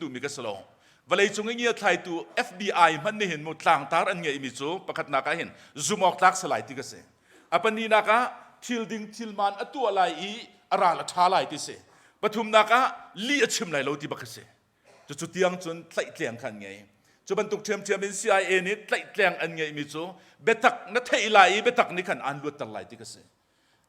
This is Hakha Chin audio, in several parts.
duhmi ka si lo. Vawleicung i ngiathlaitu FBI hmanh nih hin mu tlangtar an ngeihmi cu pakhatnak ah hin zumh awk tlak si lai ti ka si. A pahnihnak ah thil ding thil man a tuah lai i a ral a ṭha lai ti si. Pathumnak ah lih a chim lai lo ti bak a si. Cucu tiang cun tlaihtleng kha an ngei. Cu bantuk ṭhiamṭhiam in CIA nih tlaihtleng an ngeihmi cu biatak na theih lai i biatak nih khan aan luatter lai ti ka si.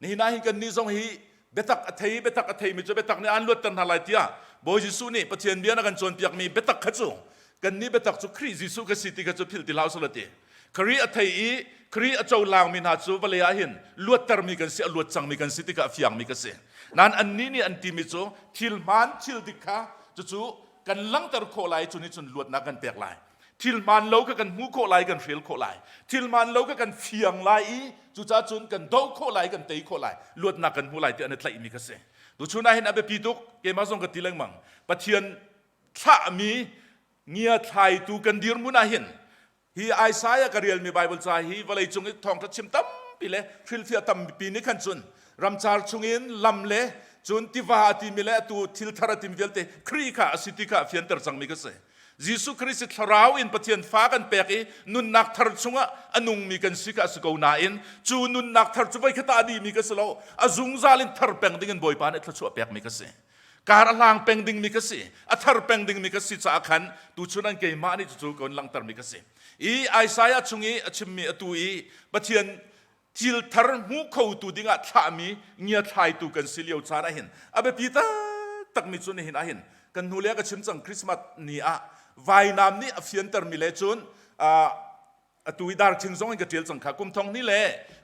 Nihin ah hin kannih zong hi biatak a thei biatak a theimi cu biatak nih aan luatter hna lai tiah Bawi Jesuh nih Pathian bia na kan cawnpiakmi biatak kha cu kannih biatak cu Khrih Jesuh ka si ti kha cu philh ti hlah usih ti. Khrih a thei i Khrih a cohlangmi hna cu vawlei ah hin luattermi kan si a luat cangmi kan si ti kha a fiangmi ka si. Nain annih nih an timi cu thil hmaan thil dik kha cucu kan langhter khawh lai cu nih cun luatnak kan pek lai. Thil hmaan lo kha kan hmuh khawh lai, kan hrel khawh lai. Thil hmaan lo kha kan fiang lai i cucaah cun kan doh khawh lai, kan tei khawh lai, luatnak kan hmu lai ti an i tlaihmi kha si. Tuchun ah hin a biapi tuk, keimah zong ka ti lengmang. Pathian thlahmi ngiathlaitu kan dirhmun ah hin hi Isaiah ka relmi Bible ca hi vawleicung i thawngṭha chim tampi le hrilhfiah tampi nih khan cun ramcar chungin lam le cun tiva a timi le atu thil thar a timi vialte Khrih kha a si ti kha a fianter cangmi ka si. Jesuh Christ hi thlarau in Pathian fa kan pek i nunnak thar chungah a nungmi kan si kha a si ko nain cu nunnak thar cu voikhat ah a dihmi ka si lo a zungzal in thar peng ding in Bawipa nih thluachuah pekmi ka si kar a hlang peng dingmi ka si a thar peng dingmi ka si caah khan tuchun an keimah nih cucu ka langhtermi ka si i Isaiah chung i a chimmi atu i Pathian thil thar hmu khotu dingah thlahmi ngiathlaitu kan si lio caan ahhin a biapi taktakmi cu nihin ahhin kan hnu le ka chim cang Christmas ni ah vainam nih a fiantermi le cun atu i darthing zong in ka ṭial cang kha kum thong hnih le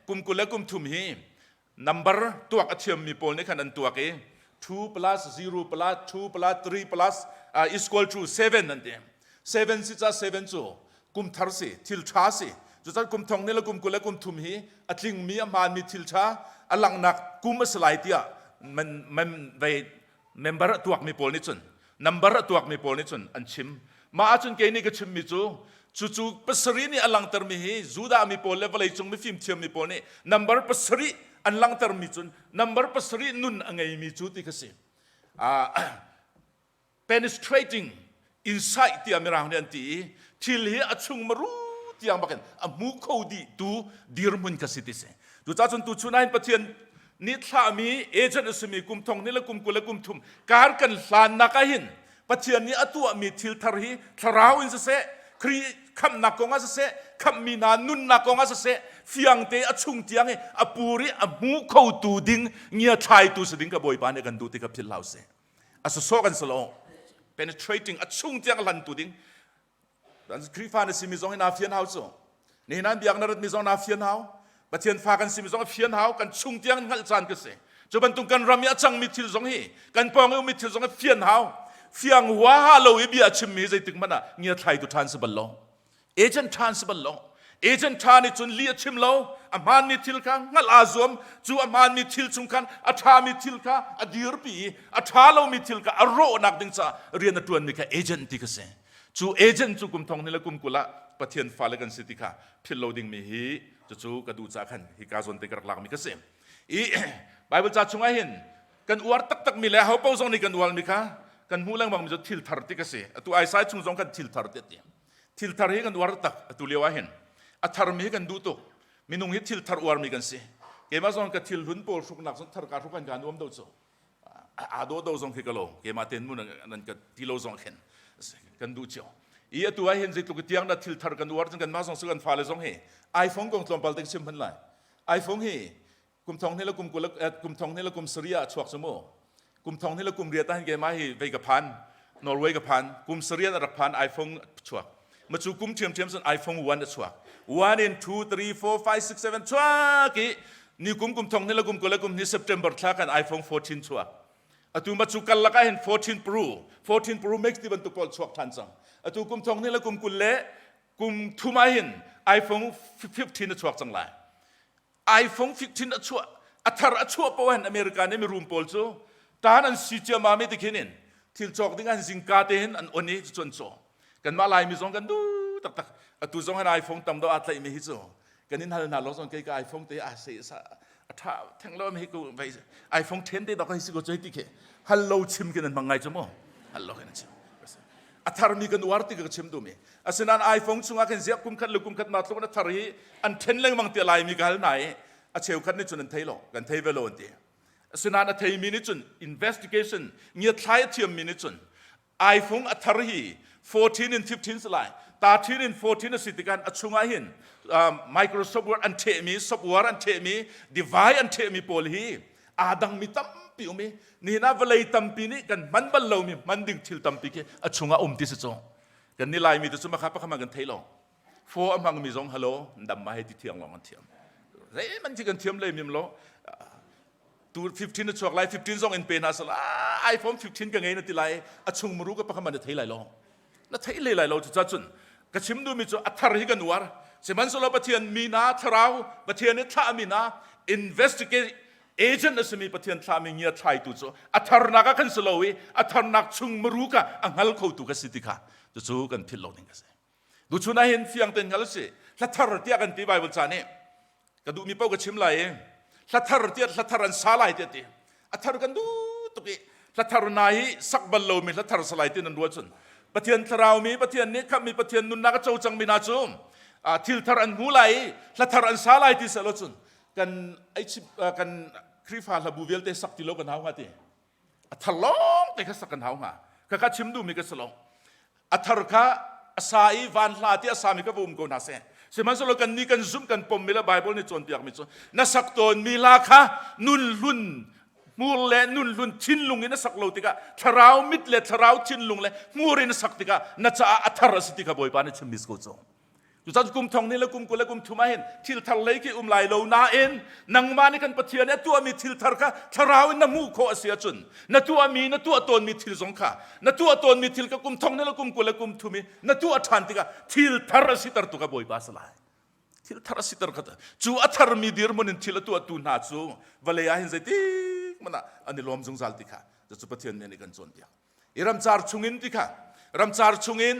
kum 20 le kum thum hi number tuak a thiammi pawl nih khan an tuak i 2 plus 0 plus 2 plus 3 plus uh, is equal to 7 an ti 7 si ca 7 cu kum thar si thil ṭha si cucan kum thong ni le kum 20 le kum thum hi a tlingmi a hmaanmi thil ṭha a langhnak kum a si lai tiah man man vei member a tuakmi pawl nih cun number a tuakmi pawl nih cun an chim mah ahcun kei nih ka chimmi cu cucu pasarih nih a langhtermi hi Judah mi pawl le vawleicung mifim thiammi pawl nih number pasarih an langhtermi cun number pasarih nun a ngeimi cu ti kha si penetrating insight tiah mirang nih an ti i thil hi a chung maru tiang bakin a hmu kho dih tu dirhmun ka si ti si cucaah cun tuchun ah hin Pathian nih thlahmi agent a simi kum thong ni le kum 20 le kum thum kar kan hlannak ah hin Pathian nih a tuahmi thil thar hi thlarau in siseh Khrih khamhnak kong ah siseh khamhmi hna nunnak kong ah siseh fiangte a chung tiang i a pur i a hmu khotu ding ngiathlaitu si ding ka Bawipa nih kan duh ti kha philh hlah usih a sawsawh kan si lo penetrating a chung tiang a hlantu ding Khrihfa na simi zong hi naa fian hau cu nihin an biak na rat mi zong naa fian hau Pathian fa kan simi zong a fian hau kan chung tiang hngalh caan ka si cu bantuk kan ram i a cangmi thil zong hi kan pawng i ummi thil zong hi fian hau fiang huaha lo i bia a chimmi zeitik hmanh ah ngia thlaitu ṭhan si bal lo Agent ṭha si bal lo. Agent ṭha nih cun lih a chim lo. A hmaanmi thil kha hngalh aa zuam. Cu a hmaanmi thil chung khan a ṭhami thil kha a dirpi i a ṭha lomi thil kha a rawhnak ding caah rian a ṭuanmi kha agent ti kha si. Cu agent cu kum thong hnih le kum 20 ah Pathian fale kan si ti kha philh lo dingmi hi cucu ka duh caah khan hika zawn te ka rak lakmi ka si. I Bible ca chungah hin kan uar taktakmi le ho paoh zong nih kan uarmi kha kan hmuh lengmangmi cu thil thar ti ka si. Atu Isaiah chung zong khan thil thar ti a ti. Thil thar hi kan uar tak atu lio ah hin. A tharmi hi kan duh tuk. Minung hi thil thar uarmi kan si. Keimah zong ka thil hlun pawl hruknak zong thar ka hruk an ka nuam do cu. Aa do do zong khi ka lo. Keimah ten mun nan ka ti lo zong khin kan duh cio. I atu ah hin zeitluk tiang dah thil thar kan uar cun kanmah zong su kan fale zong hi iPhone kong tlawmpal te ka chim hman lai. iPhone hi kum thong hnih le kum 20 kum thong hnih le kum sarih ah chuak cu mu kum thong hnih le kum riat ah hin keimah hi vei ka phan Norway ka phan kum sarih a rak phan iPhone chuak ma cu kum ṭhiamṭhiam cun iPhone 1 a chuak 1 in 2 3 4 5 6 7 chuak i ni kum kum thong hnih le kum 20 le kum hnih September thla khan iPhone 14 chuak atu ma cu kal lakah hin 14 Pro 14 Pro Max ti bantuk pawl chuak ṭhan cang atu kum thong hnih le kum 20 le kum thum ah hin iPhone 15 a chuak cang lai iPhone 15 a chuah a thar a chuah poah hin America nih mirum pawl cu tan an si ciammam i tikhin in thil cawk ding an zingka te hin an on i cucu an caw kanmah Laimi zong kan duh taktak atu zong hin iPhone tam deuh aa tlaihmi hi cu kan in hal hna lo zong kei ka iPhone te a se sa a tha theng lo mi ku vei iPhone 10 te dok hi si ko choi ti khi hal lo chim kin an hmang ngai chu mu hal lo kin an chim. A tharmi kan uar ti ka chim duhmi. Asinain iPhone chungah khin ziah kum khat le kum khat ma tluk in a thar hi an ṭhen lengmang tiah Laimi ka hal hna i a cheukhat nih cun an thei lo, kan thei ve lo an ti. Asinain a theimi nih cun investigation ngiathlai a thiammi nih cun iPhone a thar hi 14 in 15 si lai 13 in 14 a si tikah a chungah hin Microsoft Word an ṭhehmi software an ṭhehmi device an ṭhehmi pawl hi aa dangmi tampi um i nihin ah vawlei tampi nih kan hman bal lomi hman ding thil tampi khi a chungah um ti si cu kan ni Laimi te cu makha pakhat kan thei lo fo a hmangmi zong hello dam ma hei ti thiang lawng an thiam zeihmanh khi kan thiam lei mim lo tu 15 na chuak lai 15 zong in pe na sala iPhone 15 ka ngei na ti lai a chung muru ka pakhat man na thei lai lo na thei le lai lo cu cun ka chim duhmi cu a thar hi kan uar sihmanhsehlaw Pathian mi na thlarau Pathian i thlahmi na investigate agent a simi Pathian thlahmi ngia thlaitu cu a tharnak ah khan si lo i a tharnak chung maru kha a hngal khotu ka si ti kha cucu kan philh lo ding ka si tuchun ah hin fiang ten hngal si hla thar tiah kan ti Bible ca nih ka duhmi paoh ka chim lai i hla thar tiah hla thar an sa lai tiah ti a thar kan duh tuk i hla thar na hi sak bal lomi hla thar salai ti nan ruah cun Pathian thlarau mi Pathian nih khammi Pathian nunnak a co cangmi hna cu thil thar an hmu lai i hla thar an sa lai ti seh lo cun kan kan Khrihfa hlabu vialte sak ti lo kan hau hnga ti a thar lawng te kha sak kan hau hnga kha kha chim duhmi ka si lo a thar kha a sa i van hla ti a sami kha va um ko hna seh sihmanhsehlaw kan nih kan zumh kan pommi le Bible nih cawnpiakmi cu na sak tawnmi hla kha nun hlun hmur le nun hlun thinlung in a sak lo tikah thlarau mit le thlarau thinlung le hmur in a sak tikah na caah a thar a si ti kha Bawipa nih chimmi si ko cu Cucaan kum thong ni le kum 20 le kum thum ah hin thil thar lei khi um lai lo nain nangmah nih kan Pathian nih a tuahmi thil thar kha thlarau in na hmuh khawh a si ahcun na tuahmi na tuah tawnmi thil zong kha na tuah tawnmi thil ka kum thong ni le kum 20 le kum thum i na tuah ṭhan tikah thil thar a siter tu kha Bawipa a si lai. Thil thar a siter kha cu a tharmi dirhmun in thil a tuahtu hna cu vawlei ah hin zeitik hmanh ah an i lawm zungzal ti kha cucu Pathian nih kan cawnpiak. I ramcar chungin ti kha ramcar chungin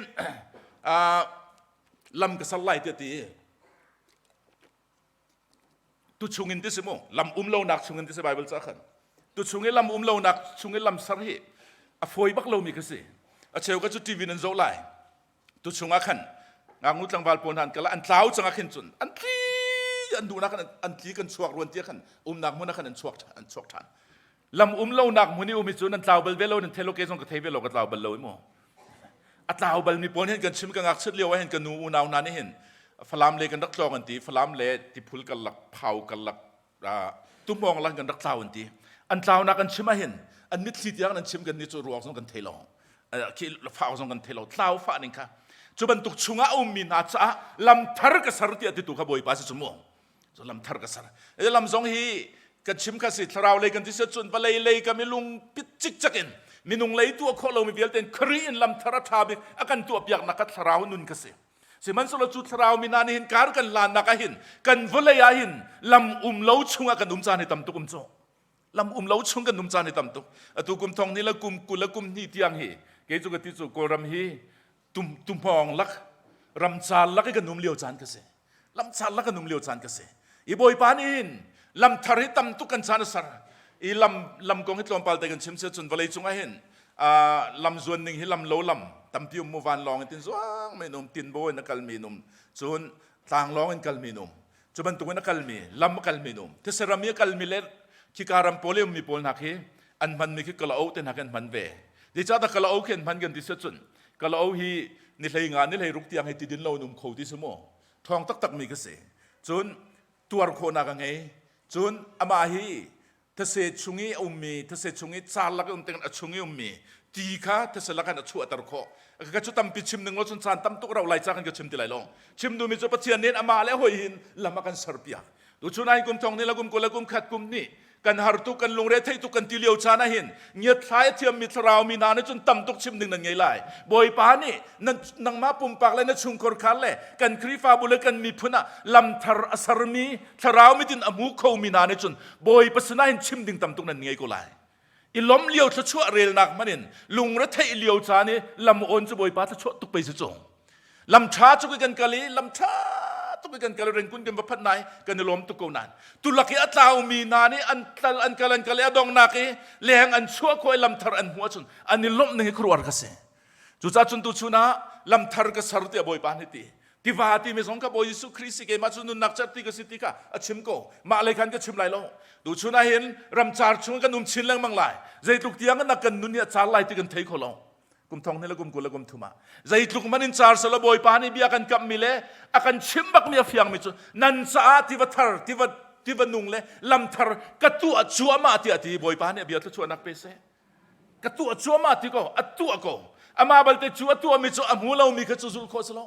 lam ka ser lai tiah ti tu chungin ti si mu lam um lonak chungin ti si Bible ca khan tu chung i lam um lonak chung i lam ser hi a fawi bak lomi ka si a cheu ka cu TV nan zoh lai tu chungah khan ngaknu tlangval pawl hna an kal an tlau cang ah khin cun an tli an duhnak khan an tli kan chuak ruan tia khan umnak hmun ah khan an chuak an chuak ṭhan lam um lonak hmun i um hi cu nan tlau bal ve lo nan thei lo ke zong ka thei ve lo ka tlau bal lo i mu a tlau bal mi pawl hin kan chim ka ngakchit lio ah hin ka nu unau hna nih hin Falam le kan rak tlawng an ti Falam le tiphul karlak phau karlak tumawng lang kan rak tlau an ti an tlaunak an chim ah hin an mitthli tiang an chim kan ni cu ruak zong kan thei lo khi fau zong kan thei lo tlau fa ning kha cu bantuk chungah a ummi hna caah lam thar ka ser tiah titu kha bawipa si cu mu cu lam thar ka ser e lam zong hi kan chim kha si thlarau lei kan ti si cun vawlei lei ka milung pit cikcek in minung lei tuah khawh lomi vialte in Khrih in lam thar a ṭha bik a kan tuah piaknak kha thlarau nun ka si Sihmanhsehlaw cu thlarau mi hna nih hin kar kan lannak ah hin kan vawlei ah hin lam um lo chungah kan um caan hi tam tuk um cu. Lam um lo chung kan um caan hi tam tuk. Atu kum thong ni le kum 20 le kum hnih tiang hi kei cu ka ti cu Kawlram hi tum tumhawng lak ramcar lak i kan um lio caan ka si. Lamcar lak kan um lio caan ka si. I Bawipa nih hin lam thar hi tam tuk kan caan a ser. I lam lam kong hi tlawmpal te kan chim sia cun vawlei cung ah hin lam zuan ning hi lam lo lam tampi um mu van lawng in tin zuang men um tin bo in a kalmi um cun tlang lawng in kalmi um cu bantuk in a kalmi lam a kalmi um these ram i a kalmi le khika ram pawl i ummi pawl hna khi an hmanmi khi kala te hna khi an hman ve zeicahdah kala khi an hman kan ti si cun kala hi ni hlei nga ni hlei ruk tiang hi ti din lo in um kho ti si mu ṭhawng taktak mi ka si cun tuar khawhnak a ngei cun amah hi thase chung i a ummi thase chung i car lak i um tengin a chung i ummi ti kha thase lak in a chuahter khawh ka cu tampi chim ning lo cun caan tam tuk rau lai ca kan ka chim ti lai lo chim duhmi cu Pathian nih amah le hoi hin lam a kan serpiak tuchun ai kum thong ni la kum kul le kum khat kum ni kan har tuk kan lungre thei tuk kan ti lio caan ah hin ngiathlai a thiammi thlarau mi hna nih cun tam tuk chim ding nan ngei lai bawipa nih nangmah pumpak le na chungkhar khar le kan Khrihfabu le kan miphun ah lam thar a sermi thlarau mitin a hmu khomi hna nih cun bawipa sinah hin chim ding tam tuk nan ngei ko lai i lom lio thluachuah relnak hmanh in lungre theih lio caan i lam awn cu bawipa thluachuah tuk pei si cu lam ṭha cu kan kal i lam ṭha tuk i kan kal rengkun kan va phanh nai kan i lawm tuk ko nain tulak i a tlaumi hna nih an tlal an kal an kal i a donghnak i leng an chuah khawh i lam thar an hmuh ahcun an i lawmh ning hi khuaruahhar ka si. Cucaah cun tuchun ah lamthar ka ser tiah Bawipa nih ti. Tiva timi zong ka Bawi Jesuh Khrih si keimah cu nunnak cerhti ka si ti kha a chim ko. Mah lei khan ka chim lai lo. Tuchun ah hin ramcar chung kan um chin lengmang lai. Zeitluk tiang na kan nun hi a car lai ti kan thei kho lo. Kum thong hnih le kum 20 le kum thum ah zeitluk man in car selaw Bawipa nih bia kan kamhmi le a kan chim bakmi a fiangmi cu nan caah tiva thar tiva tiva nung le lam thar ka tuah cuahmah tiah ti Bawipa nih a bia thluachuahnak pe seh. Ka tuah cuahmah ti ko, a tuah ko. Amah balte cu a tuahmi cu a hmu lomi kha cu zulh khawh si lo.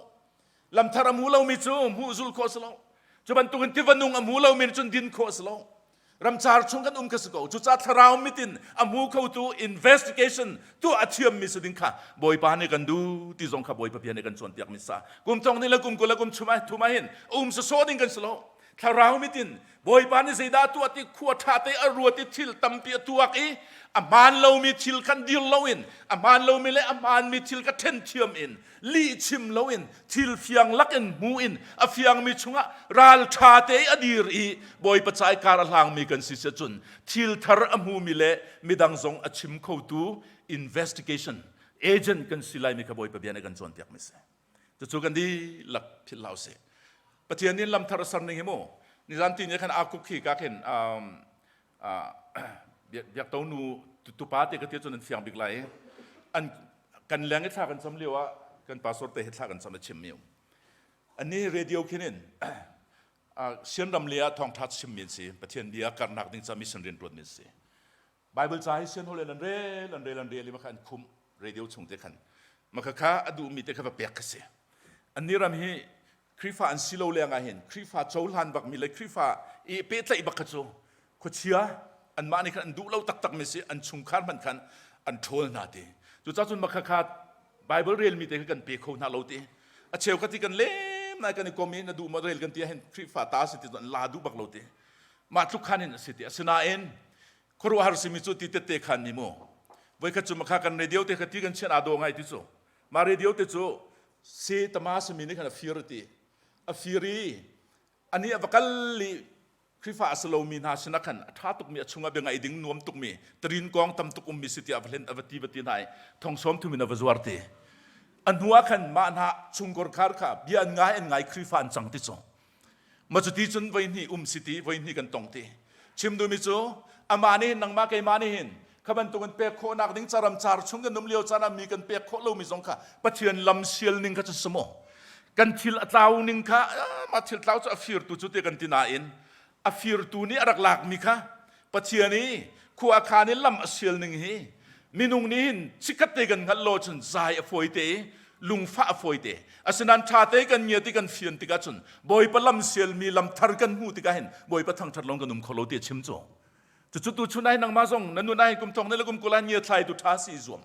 Lamthar a hmu lomi cu hmuh zulh khawh si lo. Cu bantukin tiva nung a hmu lomi nih cun din khawh si lo. Ramcar chung kan um kha si ko. Cucaah thlarau mit in a hmu khotu investigation tuah a thiammi si ding kha Bawipa nih kan duh ti zong kha Bawipa bia nih kan cawnpiakmi sa. Kum thong ni le kum 20 le kum chum ah thum ah hin um sawsawh ding kan si lo. Thlarau mit in Bawipa nih zeidah a tuah ti khua ṭha te a ruat i thil tampi a tuak i a hmaan lomi thil khan dir loin a hmaan lomi le a hmaanmi thil kha ṭhen thiam in lih chim loin thil fiang lakin hmu in a fiangmi chungah ral ṭha te i a dir i Bawipa ca i kar a hlangmi kan si si cun thil thar a hmumi le midang zong a chim khotu investigation agent kan si laimi kha Bawipa bia nih kan cawnpiakmi si. Cucu kan dihlak philh hlah usih. Pathian nih lamthar a ser ning hi mu nizan ti ni khan akuk khi ka khin biakto nu tupa te ka ti cun an fiang bik lai an kan leng i thla kan cam lio ah kan pastor te he thla kan cam a chim mi um ani radio khin in sian ram le ah thawngtha chim mi an si Pathian bia karnak ding ca mission rian tuan mi an si Bible ca hi sian holh in an rel an rel an rel i makha an khumh radio chung te khan makha kha a duhmi te kha va pek kha si anni ram hi Khrihfa an si lo leng ah hin Khrihfa cohlan bakmi le Khrihfa i pehtlaih bak kha cu khuachia anmah nih khan an duh lo taktak mi si an chungkhar hmanh khan an ṭhawl hna ti cucaah cun makha kha Bible relmi te kha kan pe kho hna lo ti a cheu kha ti kan lem nai kan i kom i na duh maw rel kan ti ah hin Khrihfa ta si ti an la duh bak lo ti mah tluk khan in a si ti asinain khuaruahhar simi cu ti tette khan mi mu voikhat cu makha kan radio te kha ti kan chian aa daw ngai ti cu ma radio te cu se tama simi nih khan a fir ti a fir i ani a va kal i Khrihfa a si lomi hna sinah khan a ṭha tukmi a chungah bia ngaih ding nuam tukmi tarin kong tam tuk ummi si tiah a va hlen a va ti va ti hna i thong sawm thum in a va zuar ti a hnu ah khan mah hna chungkor khar kha bia an ngai an ngai Khrihfa an cang ti cu Ma cuti cun voi hnih um si ti voi hnih kan tong ti. Chim duhmi cu amah nih hin nangmah keimah nih hin kha bantukin pek khawhnak ding caram car chung kan um lio caan ah mi kan pek khawh lomi zong kha Pathian lam sial ning kha cu si maw? Kan thil a tlau ning kha mah thil tlau cu a firtu cu ti kan ti nain a firtu nih a rak lakmi kha Pathian i khua a khaan i lam a sial ning hi minung nih hin chikkhat te kan hngalh lo cun zai a fawi te i lungfah a fawi te asinain ṭha te kan ngiat i kan fian tikah cun Bawipa lam sialmi lam thar kan hmuh tikah hin Bawipa thangṭhat lawng kan um kho lo ti a chim cu cucu tu chun ai nangmah zong na nun ai kum thong ne le kum kul ah ngia thlai tu ṭha si i zuam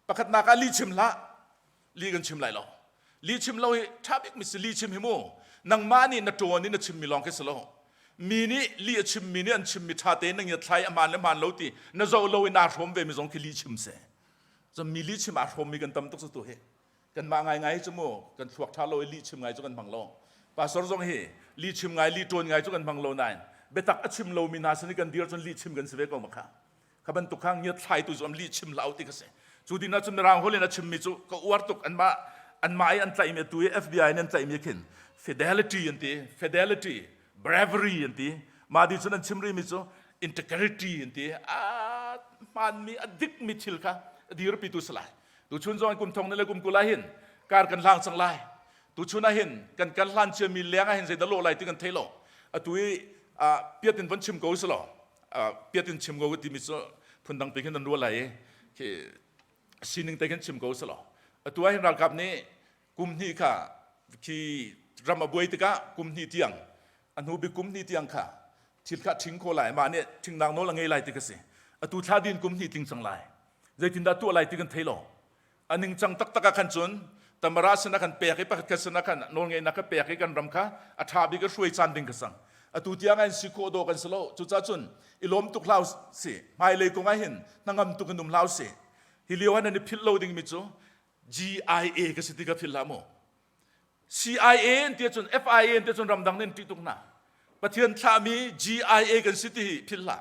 pakhatnak ah li chim hlah li kan chim lai lo li chim lo hi ṭha bik mi si li chim hi mu nangmah nih na ṭawn i na chimmi lawng khi si lo mi nih li a chimmi nih an chimmi ṭha tein na ngiat thlai a hmaan le hmaan lo ti na zoh lo i naa hrawm ve mi zong khi li chim si cun mi li chim aa hrawmmi kan tam tuk cu tu hi kanmah ngaingai cu mu kan thluak ṭha lo i li chim ngai cu kan hmang lo pastor zong hi li chim ngai li ṭawn ngai cu kan hmang lo nain biatak a chim lomi hna sin i kan dir cun li chim kan si ve ko ma kha kha bantuk kha ngiat thlaitu cu am lih chim hlah ti kha si cu din ah cun mirang holh in a chimmi cu ka uar tuk anmah anmah i an tlaihmi tu i FBI in an tlaihmi khin fidelity an ti fidelity bravery an ti mah di cun an chim rihmi cu integrity an ti a hmaanmi a dikmi thil kha a dirpitu si lai tuchun zong kum thong ne le kum kul ah hin kar kan hlang cang lai tuchun ah hin kan kan hlan ciami leng ah hin zeidah lawh lai ti kan thei lo atu i piat in von chim ko si law piat in chim ko timi cu phundang te khin an ruah lai i khi sining te khin chim ko si law atu ah hin ralkap nih kum hnih kha khi ram a buai tikah kum hnih tiang a hnu bik kum hnih tiang kha thil kha ṭhing kho lai mah nih ṭhingnak nawl a ngei lai ti ka si atu thla din kum hnih tling cang lai zeitindah tuah lai ti kan thei lo A ningcang taktak ah khan cun Tamara sinah khan pek i pakhat khat sinah khan nawlngeihnak kha pek i kan ram kha a ṭha bik i hruai caan ding ka sang. Atu tiang ah si khawh dawh kan si lo. Cucaah cun i lawm tuk hlah si. Hmailei kong ah hin hnangam tuk in um hlah si. Hi lio ah nan i philh lo dingmi cu GIA ka si ti ka philh hlah mu. CIA an ti ahcun FIA an ti ahcun ramdang nih an ṭih tuk hna. Pathian thlahmi GIA kan si ti hi philh hlah.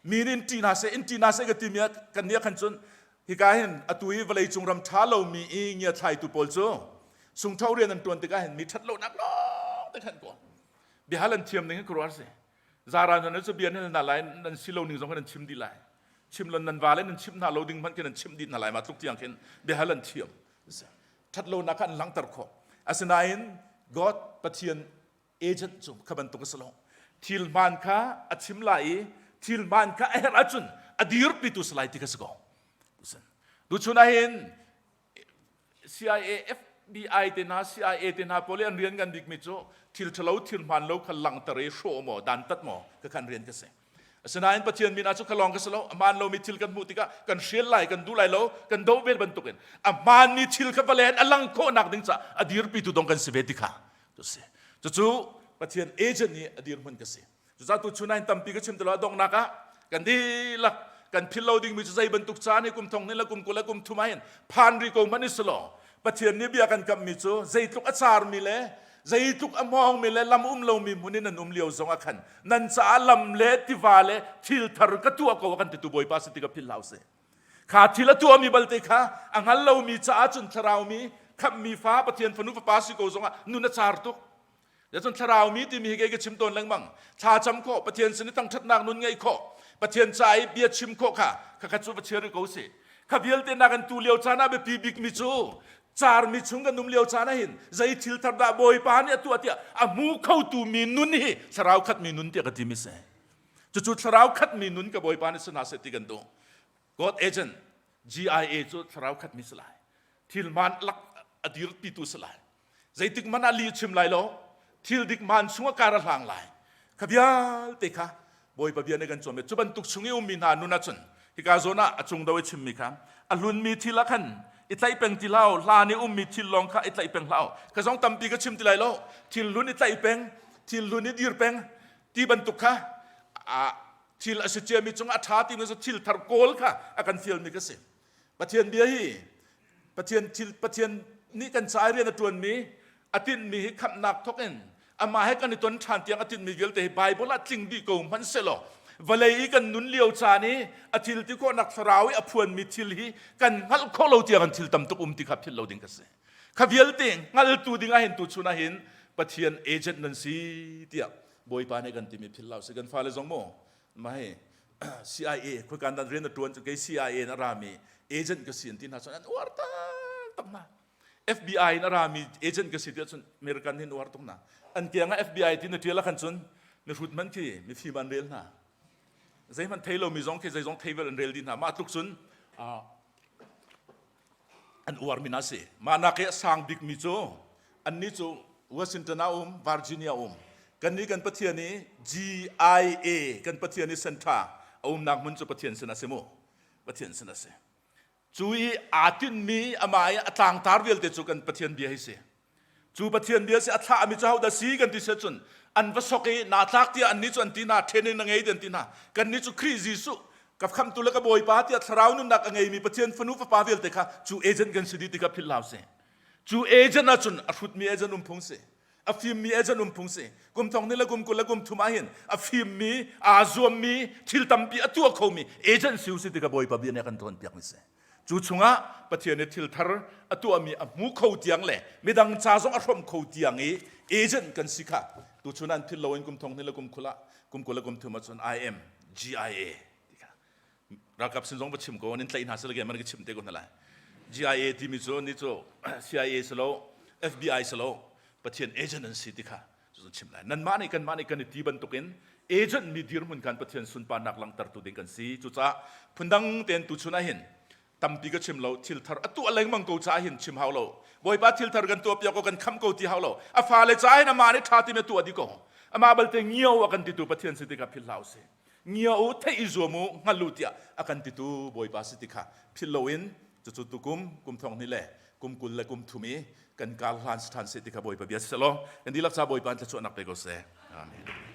Mi nih in ṭih hna seh, in ṭih hna seh ka timi ah kan nih ah khan cun Hika hin atu i vawleicung ram ṭha lomi i ngiathlaitu pawl cu sungṭho rian an ṭuan tikah hin mi ṭhat lonak lawng te khan kawl. Biahal an thiam ning hi khuaruahhar si. Zaran nan cu bia nan hal hna lai, nan si lo ning zong khan nan chim dih lai. Chim lon nan vale nan chimh hna lo ding hmanh khin nan chimh dih hna lai ma tluk tiang khin biahal an thiam. Ṭhat lonak kha an langhter khawh. Asinain God Pathian agent cu kha bantuk a si lo. Thil hmaan kha a chim lai i thil hmaan kha a herh ahcun a dirpitu si lai ti kha si ko. Tuchun ahhin CIA, FBI te hna, CIA te hna pawl i an rian ngan bikmi cu thil ṭhalo, thil hmaan lo kha langhter i hrawh maw, dantat maw, kha khan rian ka si. Asinain Pathian min ah cu kha lawng ka si lo. A hmaan lomi thil kan hmuh tikah kan hrial lai, kan duh lai lo, kan doh ve bantukin a hmaanmi thil kha vawlei a lang khawhnak ding caah a dirpitu dong kan si ve ti kha cu si. Cucu Pathian agent i a dirhmun ka si. Cucaah tu chun tampi ka chim ti lo a donghnak ah kan dihlak kan philh lo dingmi cu zei bantuk caan hi kum thong hnih le kum 20 le kum thum ah hin phan rih ko hmanh i si law Pathian nih bia kan kamhmi cu zeitluk a carmi le zeitluk a hmawngmi le lam um lomi hmun in nan um lio zong ah khan nan caah lam le tiva le thil thar ka tuah ko a kan titu Bawipa si ti ka philh hlah usih. Kha thil a tuahmi balte kha a hngal lomi caah cun thlaraumi khamhmi fa Pathian fanu fapa si ko zongah nun a car tuk. Cun thlarau mi timi hi kei ka chim tawn lengmang. Thla cam khawh, Pathian sin i thangṭhatnak nun ngeih khawh, Pathian ca i bia chim khawh kha khakhat cu va chia rih ko sih. Kha vialte nak in tu lio caan ah biapi bikmi cu carmi chung kan um lio caan ah hin zei thil thar dah Bawipa nih a tuah tiah a hmu khotu mi nun hi thlarau khatmi nun tiah ka timi si. Cucu thlarau khatmi nun ka Bawipa nih si hna seh ti kan duh. God agent GIA cu thlarau khatmi si lai. Thil hmaan lak a dirpitu si lai. Zeitik hmanh ah lih chim lai lo. Thil dik hmaan chung ah kar a hlang lai. Kha vialte kha Bawipa bia nih kan cawn. Cu bantuk chung i ummi hna nun ahcun hika zawn ah a cung do i chimmi kha a hlunmi thil ah khan i tlaih peng ti hlah hlan i ummi thil lawng kha i tlaih peng hlah ka zong tampi ka chim ti lai lo thil hlun i tlaih peng thil hlun i dir peng ti bantuk kha thil a si ciami cungah a ṭha timi cu thil thar kawl kha a kan fialmi ka si. Pathian bia hi Pathian thil Pathian nih kan ca i rian a ṭuanmi a tinhmi hi khamhnak thawk in amah he kan i ton ṭhan tiang a tinhmi vialte hi Baibal ah tling dih ko hmanh sehlaw vawlei i kan nun lio caan i a thil ti khawhnak thlarau i a phuanmi thil hi kan hngalh khawh lo tiang an thil tam tuk um ti kha philh lo ding ka si. Kha vialte hngaltu ding ah hin tu chun ah hin Pathian agent nan si tiah Bawipa nih kan timi philh lo si kan fale zong mu mai CIA khuakan dan rian a tuan cu kei CIA in a rami agent ka si an ti hna cun an uar tak hna FBI in a rami agent ka si ti cun American hin uar tuk hna an kiang ah FBI ti na tial khan cun mihrut man khi mifim an rel hna zeihmanh thei lomi zong khi zeizong thei vel an rel dih hna mah tluk cun an uarmi hna si. Mah nak i a sang bikmi cu annih cu Washington ah um, Virginia um. Kannih kan Pathian i GIA kan Pathian i center a umnak hmun cu Pathian sin a si mu. Pathian sin a si. Cu i aa tinhmi amah i a tlangtar vialte cu kan Pathian bia hi si. Cu Pathian bia si a thlahmi cu hodah si kan ti cun an va sok i naa tlak tiah annih cu an ti hna training na ngei ti an ti hna kannih cu Khrih Jesuh ka khamtu le ka Bawipa tiah thlarau nunnak a ngeimi Pathian fanu fapa vialte kha cu agent kan si dih ti kha philh hlah usih cu agent ahcun a hrutmi agent um phung si a fimmi agent um phung si kum thong ni le kum 20 le kum thum ah hin a fimmi aa zuammi thil tampi a tuah khomi agent si usih ti kha Bawipa bia nih a kan cawnpiakmi si Cu chungah Pathian nih thil thar a tuahmi a hmu kho tiang le midang ca zong a hrawmh kho tiang i agent kan si kha tuchun an philh loin kum thong hnih le kum khul ah kum 20 le kum thum ahcun I am GIA ti kha ralkap sin zong va chim ko an in tlaih hna sile man ka chim te ko hna lai GIA timi cu ni cu CIA si lo FBI si lo Pathian agent an si ti kha cu chim lai nanmah nih kanmah nih kan i ti bantukin agent mi dirhmun khan Pathian sunparnak langhtertu ding kan si cucaah phundang tein tuchun ah hin tampi ka chim lo thil thar a tuah lengmang ko caah hin chim hau lo Bawipa thil thar kan tuah piak ko kan kham ko ti hau lo a fale caah hin amah nih ṭha ti tuah di ko amah balte ngio a kan titu Pathian si tikah philh hlah usih ngia u theih i zuam u hngal u tiah a kan titu Bawipa si ti kha philh loin cucu tukum kum thong hnih le kum 20 le kum thum i kan kar hlan si ṭhan seh ti kha Bawipa bia si seh law kan dihlak ca Bawipa in thluachuahnak pe ko seh. Amen.